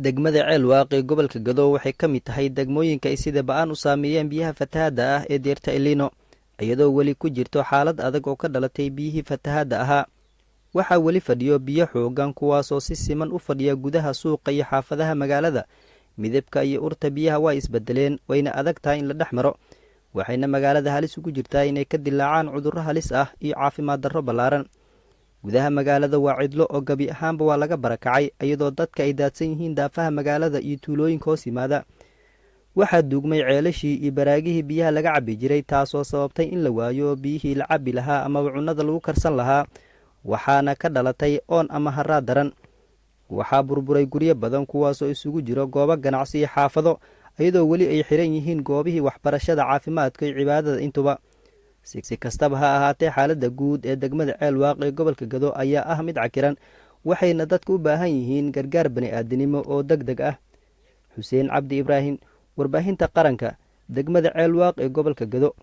Degmada Ceelwaaq ee gobolka Gado waxay ka mid tahay degmooyinka ay sida ba'an u saameeyeen biyaha fatahaadda ah ee deerta Elnino, iyadoo weli ku jirto xaalad adag oo ka dhalatay biyihii fatahaadda ahaa. Waxaa weli fadhiyo biyo xoogan, kuwaasoo si siman u fadhiya gudaha suuqa iyo xaafadaha magaalada. Midabka iyo urta biyaha waa isbedeleen, wayna adag tahay in la dhex maro, waxayna magaalada halis ugu jirtaa inay ka dilaacaan cudurro halis ah iyo caafimaad darro ballaaran. Gudaha magaalada waa cidlo oo gabi ahaanba waa laga barakacay, iyadoo dadka ay daadsan yihiin daafaha magaalada iyo tuulooyinka hoos yimaada. Waxaa duugmay ceelashii iyo baraagihii biyaha laga cabbi jiray, taasoo sababtay in la waayo biyihii la cabbi lahaa amaba cunnada lagu karsan lahaa, waxaana ka dhalatay oon ama haraad daran. Waxaa burburay guryo badan, kuwaasoo isugu jiro goobo ganacsi iyo xaafado, iyadoo weli ay xiran yihiin goobihii waxbarashada, caafimaadka iyo cibaadada intuba. Si kastaba ha ahaatee, xaaladda guud ee degmada Ceelwaaq ee gobolka Gado ayaa ah mid cakiran, waxayna dadku u baahan yihiin gargaar bani-aadinimo oo deg deg ah. Xuseen Cabdi Ibraahim, Warbaahinta Qaranka, degmada Ceelwaaq ee gobolka Gado.